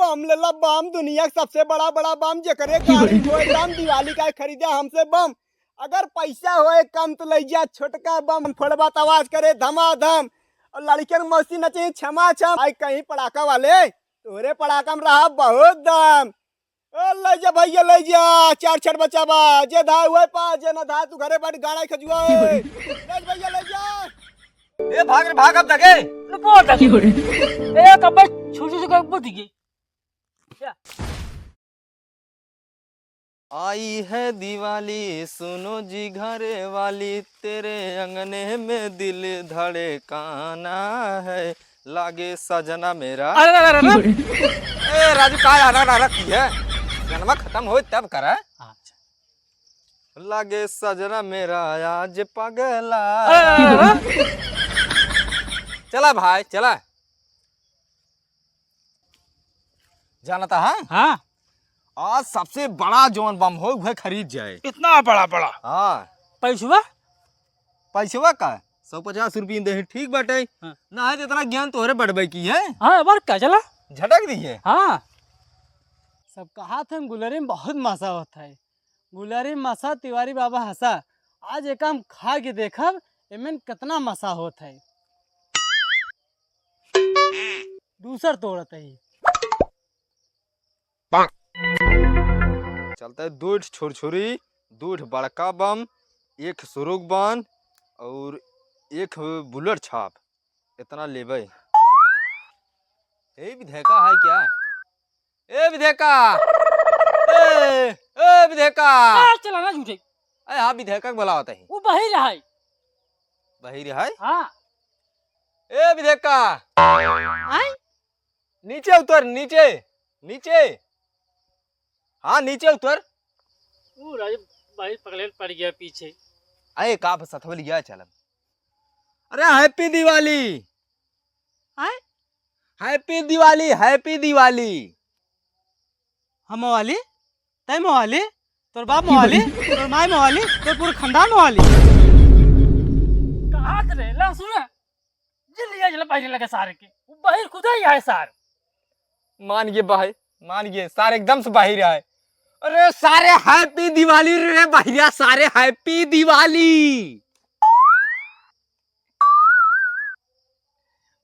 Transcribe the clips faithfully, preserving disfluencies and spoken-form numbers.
बम लेला बम, दुनिया के सबसे बड़ा बड़ा बम, जेकरे गाड़ी होए दम, दिवाली का खरीदे हमसे बम। अगर पैसा होए कम तो लइ जा छोटका बम, फोड़बा त आवाज करे धमाधम। और लड़कियन मौसी नचे छमा छम। आई कहीं पड़ाका वाले, तोरे पड़ाका में रहा बहुत दम। ए, लइ जा भइया, लइ जा, चार छठ बचा बा, जे धाय हुए पा, जे ना धाय तू घरे बैठ गाना खजुआ। लइ जा भइया, लइ जा। ए, भाग रे, भाग अब दगे। रुको दगे। ए, कब छुटू से कब दिखे? आई है दिवाली, सुनो जी घरे वाली, तेरे अंगने में दिल धड़काना है, लागे सजना मेरा। अरे, अरे, अरे, अरे। ए, राजू, का अरे, अरे, अरे की है? जन्मा खत्म होए तब करा। अच्छा। लागे सजना मेरा आज पगला। अरे, अरे, अरे। चला भाई, चला। जानता है? हाँ। आज सबसे बड़ा जौन बम हो, वह खरीद जाए। इतना बड़ा, बड़ा? हाँ। पैसवा? पैसवा का? सौ पचास रुपये दे, ठीक बाटे। हाँ। ना है तो इतना ज्ञान तोहरे बढ़बे की है। हाँ, अब और का चला? झटक दी है। हाँ। सब कहा थे, गुलरी में बहुत मजा होता है। गुलरी मसा, तिवारी बाबा हंसा। आज एक हम खा के देखब, एमन कितना मसा होत है। दूसर तोड़त है। चलता है दो ठो छुरछुरी, दो ठो बड़का बम, एक सुरुग बम और एक बुलेट छाप। इतना लेबे। ए विधेका है क्या? ए विधेका। ए, ए विधेका। ए, चला ना झूठे। ए, हाँ, विधेका के बुलावत है। वो बहिर है। बहिर है? हाँ। ए विधेका। आय? नीचे उतर, नीचे, नीचे। हाँ, नीचे उतर। वो राजू भाई पगलेट पड़ गया पीछे। अरे का बस सथवा लिया चलम। अरे हैप्पी दिवाली। आय? हैप्पी दिवाली, हैप्पी दिवाली। हम मवाली? तै मवाली? तोर बाप मवाली? तोर माय मवाली? तोर पूरा खानदान मवाली? कहाँ से रे? ला सुन। जल्दी आ, जल्दी पहले लगे सारे के। वो बहिर खुदा ही है सार। मान गए भाई, मान गए, सारे एकदम से बहिर आए। अरे सारे हैप्पी दिवाली रे बहिरा, सारे हैप्पी दिवाली।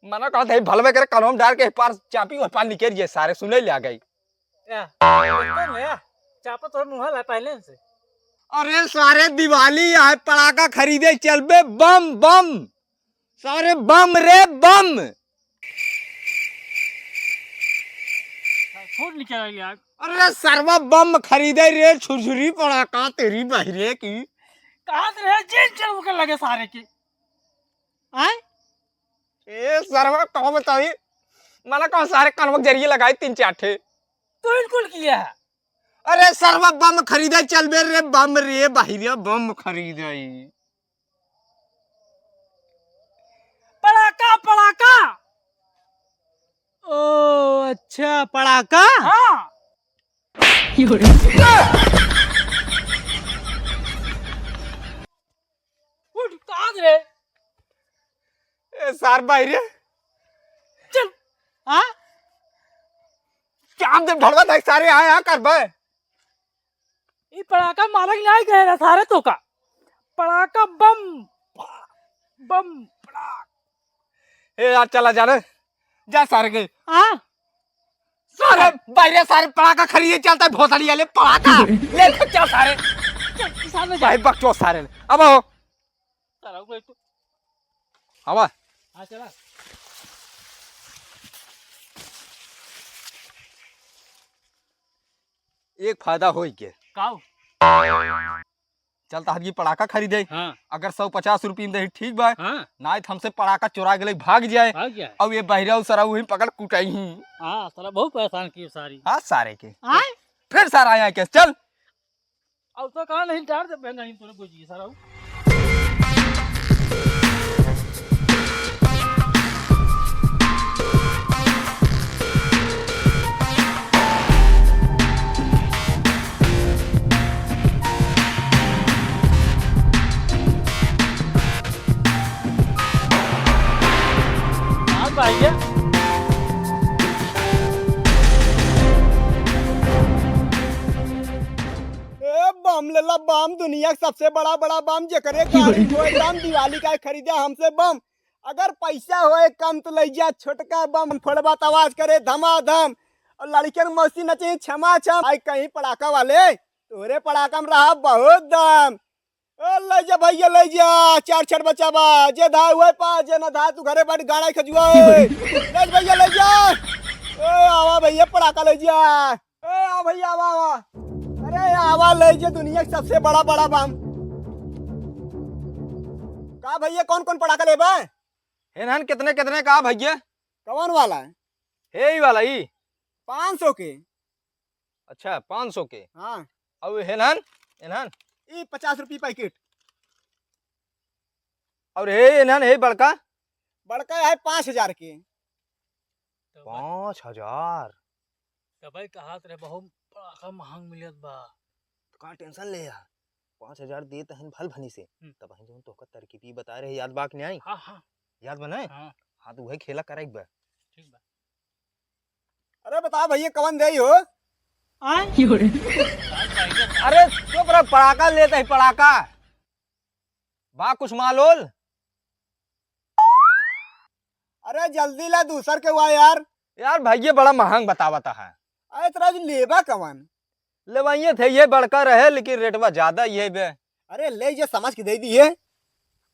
मना कहत है भलवे करे कलम डाल के पार चापी वह पार निकल गए सारे सुने ले आ गई। या, एकदम है, चापा तोर मुँह ला पहले से। अरे सारे दिवाली आए पड़ाका खरीदे चलबे बम बम। सारे बम रे बम। छोड़ निकल यार। अरे सरवा बम खरीदे रे छुरछुरी पड़ाका तेरी बहिरे की। कहाँ से रे जेल चल के लगे सारे के। आय? ए सरवा कहो बताई। मना कहो सारे कनवा के जरिए लगाई तीन चार ठे। तो इनको किया है। अरे सरवा बम खरीदे चलबे रे बम रे बहिरे बम खरीदे। पड़ाका, पड़ाका। ओ, अच्छा, पड़ाका? हाँ। उठ, कहाँ रे? ए, सार बहिरे। चल। हाँ? क्या हम जब ढड़वा था, सारे आए, हाँ, कर बे। ई पड़ाका मालक नहीं गए रहा सारे तो का। पड़ाका बम, बम, पड़ाक। ए यार, चला जा रे। जा सारे के। हाँ? सारे, बहिरे सारे पड़ाका खरीदे चलता है, भोसड़ी वाले पड़ाका। ले तो चल सारे। चल, सामने जा। भाई बकचोद सारे। अब आओ। सारा ऊपर तो। आवा। हाँ, चला। एक फायदा होई के। काऊ? चल, तहर की पड़ाका खरीदे। हाँ। अगर सौ पचास रुपये में दे, ठीक बा। हाँ। नाहीं तो हमसे पड़ाका चुरा के ले भाग जाए। भाग जाए। अब ये बहिरा सरा वहीं पकड़ कुटाई ही। हाँ, साला बहुत परेशान किए सारी। हाँ, सारे के। आय? फिर सारा आया के, चल। अब तो कहाँ नहीं डाल दे, नहीं तूने बुझी सारा। हाँ भैया। बम दुनिया के सबसे बड़ा बड़ा बम, जेकरे गाड़ी होए दम, दिवाली का खरीदा हमसे बम। अगर पैसा होए कम तो लइ जा छोटका बम, फोड़बा त आवाज करे धमाधम। और लड़कियन मौसी नचे छमा छम। आई कहीं पड़ाका वाले, तोरे पड़ाका में रहा बहुत दम। ए, लइ जा भइया, लइ जा, चार छठ बचा बा, जे धाए उहे पा, जे ना धाए तू घरे बैठ गाड़ा खजुआ। ए, लइ जा भइया, लइ जा। ए, आवा भइया, पड़ाका लइ जा। ए, आवा भइया, आवा, आवा। अरे, आवा, लइ जा दुनिया के सबसे बड़ा, बड़ा बम। का भइया, कौन, कौन पड़ाका लेबा? हेनहन कितने, कितने का भइया? कौन वाला है? हे ही वाला ही। पाँच सौ के। अच्छा, पाँच सौ के। हाँ। और हेनहन, हेनहन? ई पचास रुपये पैकेट। और हे हेनहन, हे बड़का? बड़का है पाँच हजार के। तो भाई पाँच हजार? तो भाई कहात रहे बहुत बड़ा महंग मिलत बा। तो कहाँ टेंशन ले यार, पाँच हजार देत हन भल भनी से। हम्म। तब हम जौन तोहका तरकीबी बता रहे, याद बा कि नहीं? हाँ, हाँ। याद बा ना? हाँ। हाँ, तो वही खेला करे एक बार। ठीक बा। अरे बताओ भइया, कवन देई हो? आय? अरे चुप रह, पड़ाका लेत ही, पड़ाका। बा कुछ मालूल? अरे जल्दी ला, दूसर के हुआ यार। यार भइया बड़ा महंग बतावत है। अरे तोरा जो लेबा कवन? लेवाइये थे, ये बड़का रहे, लेकिन रेटवा ज्यादा ये बे। अरे ले जे समझ के दे दिए।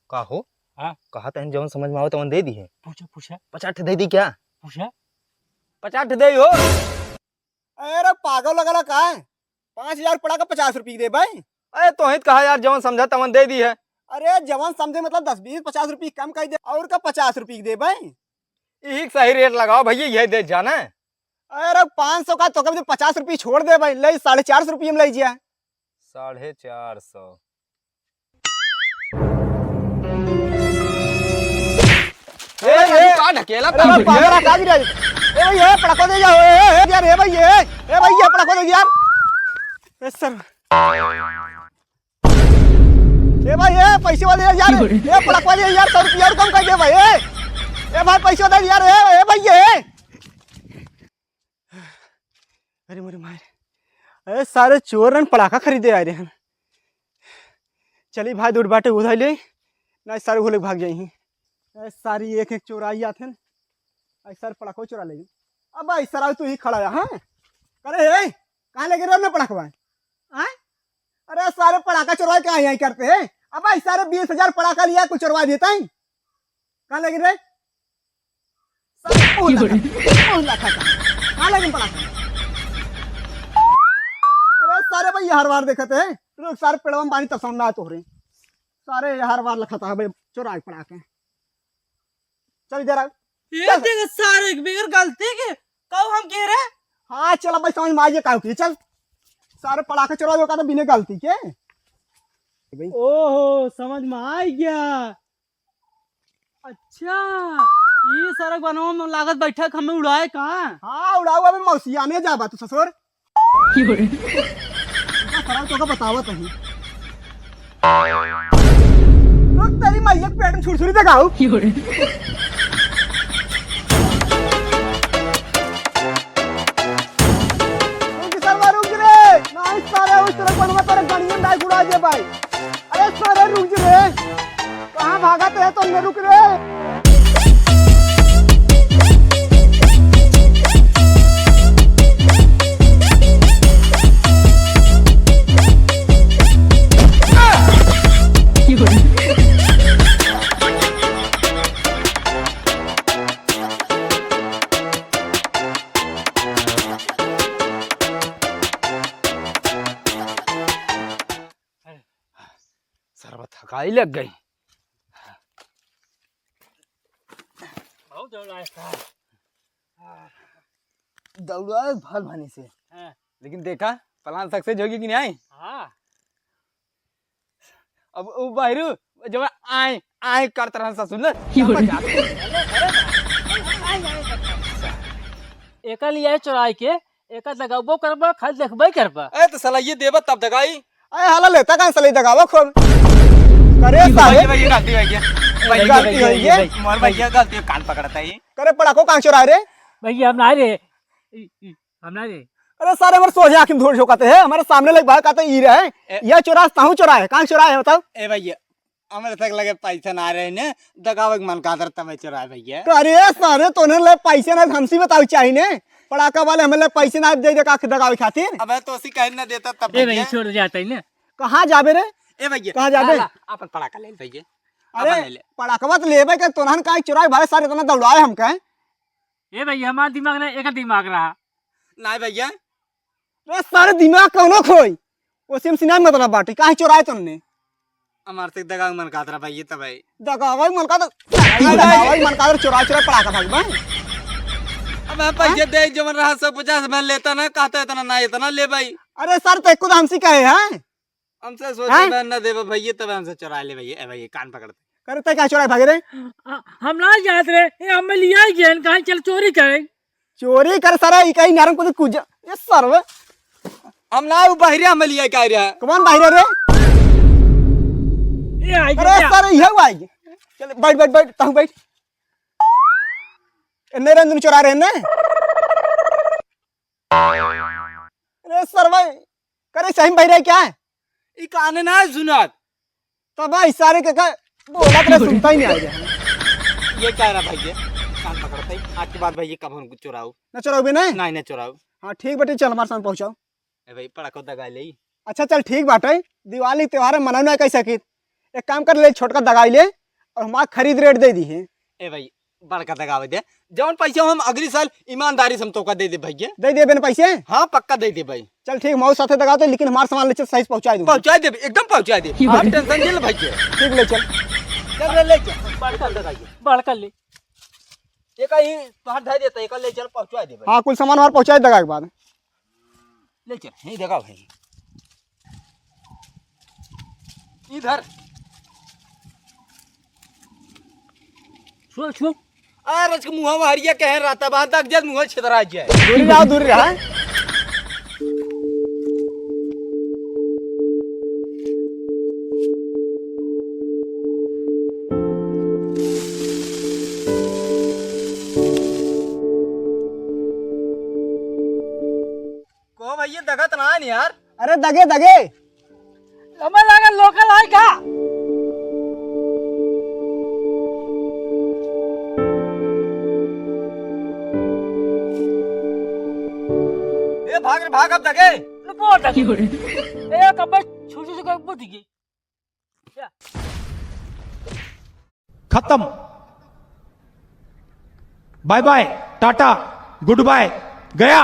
का हो? हाँ? कहा तहन जवन समझ में आवे तवन दे दिए। पूछा, पूछा। पचास ठे दे दी क्या? पूछा। पचास ठे दे हो। अरे पागल लगला का है? पाँच हजार पड़ाका पचास रुपये दे भाई। अरे तोहित कहा यार, जवन समझा तवन दे दी है। अरे जवन समझे मतलब दस बीस पचास रुपये कम कर दे, और का पचास रुपये दे भाई। यही सही रेट लगाओ भइया, यही दे जाना। अरे पाँच सौ का तो कभी पचास रुपये छोड़ दे भाई, ले साढ़े चार सौ रुपये में ले जिया। साढ़े चार सौ। ए, ए, ए, का ढकेला अरे का भाई, भइया? पागल का गिरा? ए भाई, ए, पड़को दे जाओ, ए, ए, यार, ए भाई, ए, ए भाई, ये पड़को दे यार। ए सर। ए भाई, ए, पैसे वाले यार, ए, पड़को वाले यार, सौ रुपया और कम कर दे भाई, ए। ए भाई, पैसे वाले यार, ए, ए भाई, ए। अरे मोरे माय रे। अरे सारे चोर रन पड़ाका खरीदे आए रहे हैं। चली भाई, दूर बाटे उधाई ले, नहीं सारे घोले भाग जाई हैं। अरे सारी एक एक चोर आई आथे हैं। अरे सारे पड़ाको चोरा ले। अब भाई सारा तू ही खड़ा है, हाँ? अरे हे, कहाँ लेके रहे हमने पड़ाकवा? हाँ? अरे सारे पड़ाका चोरवा के यहाँ करते हैं। अब भाई सारे बीस हजार पड़ाका लिया, कुछ चोरवा देता है। कहाँ लेके रहे? सारे मुंह लखा, मुंह लखा था। कहाँ लगे पड़ा था? अरे सारे भाई, ये हर बार देखते हैं। रुक, सारे पेड़वा में पानी तसौन ना तोहरे। सारे ये हर बार लखा था भाई, चोराई पड़ाका। चल इधर आ। ये चल। देख सारे, बिगर गलती के कहू हम के रे? हाँ, चल भाई, समझ में आ गया काहे की। चल, सारे पड़ाका चोराई का तो बिना गलती के। ओहो, समझ में आ गया। अच्छा, ई सड़क बनवा में लागत बैठक हमें उड़ाए का? हाँ, उड़ाऊ अबे मौसिया में जाबा तू ससुर। की बोले? इतना खराब तो का बतावत नहीं। रुक तेरी मैया के पेट में छुरछुरी देखाऊ। की बोले? रुक सरवा रुक रे। नहीं सारे उस तरह बनवा तेरे गणियन दाई उड़ा दे भाई। अरे सारे रुक रे। कहाँ भागत है तो रुक रे। सरवा थकाई लग गई। बहुत दौड़ाए का। दौड़ाए भल भनी से। हाँ। लेकिन देखा, plan success होगी कि नहीं आई? हाँ। अब वो बाहरू जब आए, आए करत रहन ससुर ने। की बोले? एका लिए चुराई के, एका दगाबो करबा, खाली देखबे करबा। ए, तो सलाइये देबा तब दगाई। ए, हाला लेता कहाँ सलाई दगावा खूब? करे भैया, सारे। भैया, गलती हो गया। भैया, गलती भैया, हो गई। भैया, मोर भैया गलती हो, कान पकड़ता ही। करे पड़ाको कहाँ चुराए रे? भैया, हम ना रे। ई, ई, हम ना रे। अरे सारे हमारे सोझे आँखी में धूल झोंकत है, हमारे सामने लग भाई कहते ई रहे, ए- यह चोरा, ताहू चोरा है, कहाँ चोरा है बताओ? ए भैया, हमरे तक लगे पैसा ना रहे ने, दगावे के मन का दर तबे चोरा है भैया। तो अरे सारे तोने ले पैसे ना हमसे बताओ चाहिए ने, पड़ाका वाले हमें ले पैसे ना दे दे का दगावे खातिर। अबे तो उसी कहीं ना देता तब ए भैया, भैया। छोड़ जाता ही ना। कहाँ जाबे रे? ए भैया, कहाँ जाबे? ला, ला, अपन पड़ाका ले ले भैया। अरे, अपन ले ले। पड़ाकवा तो लेबे के, तोनहन काहे चोराई भाई सारे इतना दौड़ाए हमका? ए भैया, हमार दिमाग ना, एक दिमाग रहा। नाहीं भैया। रे सारे दिमाग कौनो खोई? ओसे हम सिनाई मतलब बाटे, काहे चोराए तोनने? हमार से दगावे मन कात रहा भैया तब भाई। दगावे मन का तो, दगावे मन का तो चोरा चोरा पड़ाका भाग बा। अब हम पैसे दे जवन रहा सब पचास में लेता ना, कहता इतना ना, इतना ले भाई। अरे सर, तो एको तो हमसे कहे हैं? हमसे सोचे हैं? बहन ना देवे भैया, तब हमसे चुरा ले भैया। ए भैया, कान पकड़ते। करे तै का चुराए भागे रे? आ, हम ना जात रहे, ए, हमें लिया ही गए, कहाँ चल चोरी करे। चोरी कर सारा, ई कहीं नरम कुछ कुछ। ये सरवे। हम ना, वो बहिरे हमें लिया का रहा। कौन बहिरे रे? ए, आई अरे गया। सारे, ये आई। चल, बैठ, बैठ, बैठ, तू बैठ। इन्ने रंजन चुरा रहे ने। अरे सरवा, करे सही में बहिरे क्या है? ई काने ना सुनत। तब भाई सारे के का बोला तेरा सुनता ही नहीं आ गया। ये क्या रहा भाई ये? कान पकड़ता ही। आज के बाद भाई ये कब हम चुराऊ? ना चुराऊ भी नहीं? नहीं, ना चुराऊ। हाँ, ठीक बाटे, चल हमारे साथ पहुँचाओ। ए भाई, पड़ाको दगा ले। अच्छा, चल ठीक बाटे, दिवाली त्योहार है, मनाना है कैसे की? एक काम कर ले, छोटका दगाई ले और हमारा खरीद रेट दे दी है। ए भाई, बड़का दगावे दे, जौन पैसा हम अगली साल ईमानदारी से हम तोका दे दे भैया। दे दे बिन पैसे? हाँ, पक्का दे दे भाई। चल ठीक, मऊ साथे दगा दे, लेकिन हमार सामान ले चल, सही से पहुँचा दूँ। पहुँचा दे, एकदम पहुँचा दे। आप टेंशन नहीं ले भैया। ठीक, ले चल। चल रे, ले चल। बड़का दगाई। बड़का ले। एक ही बाहर धर देता, एक ले चल, पहुँचा दे भाई। हाँ, कुल सामान हमार पहुँचा दगा के बाद। ले चल, यहीं दगा भाई। इधर। छुआ, छुआ। अरे, इसके मुँह में हरिया कहे रहता, बात तक जब मुँह छितरा जाए। दूरी रहा, दूरी रहा। को भैया दगत ना है यार। अरे दगे, दगे। हमें लगा लोकल आई का? ए भाग रे भाग, अब दगे। रुको दगे। ए कब्बे छोटे से कोई बुद्धि की। खत्म। Bye bye, tata, good bye, गया।